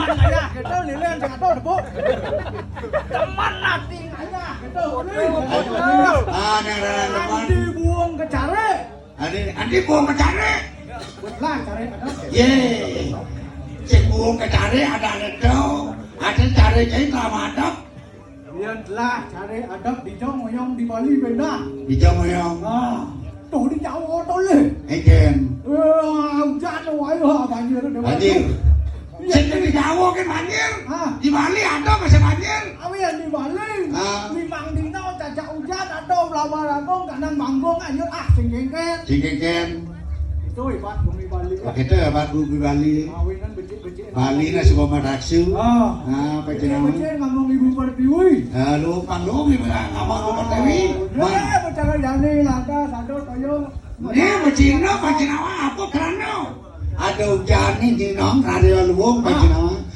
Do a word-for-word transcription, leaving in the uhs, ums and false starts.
Ayah, gitu, lilin, sing atuh, tepuk. Teman nanti ayah, gitu. Ah, yang ada teman. Andi buang ke care. Andi, Andi buang ke care. Lah, care ada. Ye. Sing buang ke care ada, ada tuh. Ada care jadi lama ada. Yén telah care adat di Jong Oyong di Bali beda. Di Jong Oyong. Ah, tuh di Jawa tuh lé. Énjén. Wah, hujan wae, wah, banjir deh. Banjir. Iya. Sing di Jawa kan banjir. Ah. Di Bali ada masih banjir. Awi yang di Bali. Ah. Limang dina cacak hujan ada melamar aku kadang manggung ayo ah sing kéngkén. Sing kéngkén. Itu hebat bumi Bali. Begitu hebat bumi Bali. Awinan becik-becik. Bali na suka madaksu. Ah. Ah, apa Becik-becik jenama? Ngomong Ibu Pertiwi. Eh, lu panggung ibu ngomong lu Pertiwi. Ya, bicara jani lantas ada toyo. Ini becino apa jenama apa kerana? Ada hujan nih di nong radio luwung apa jenama?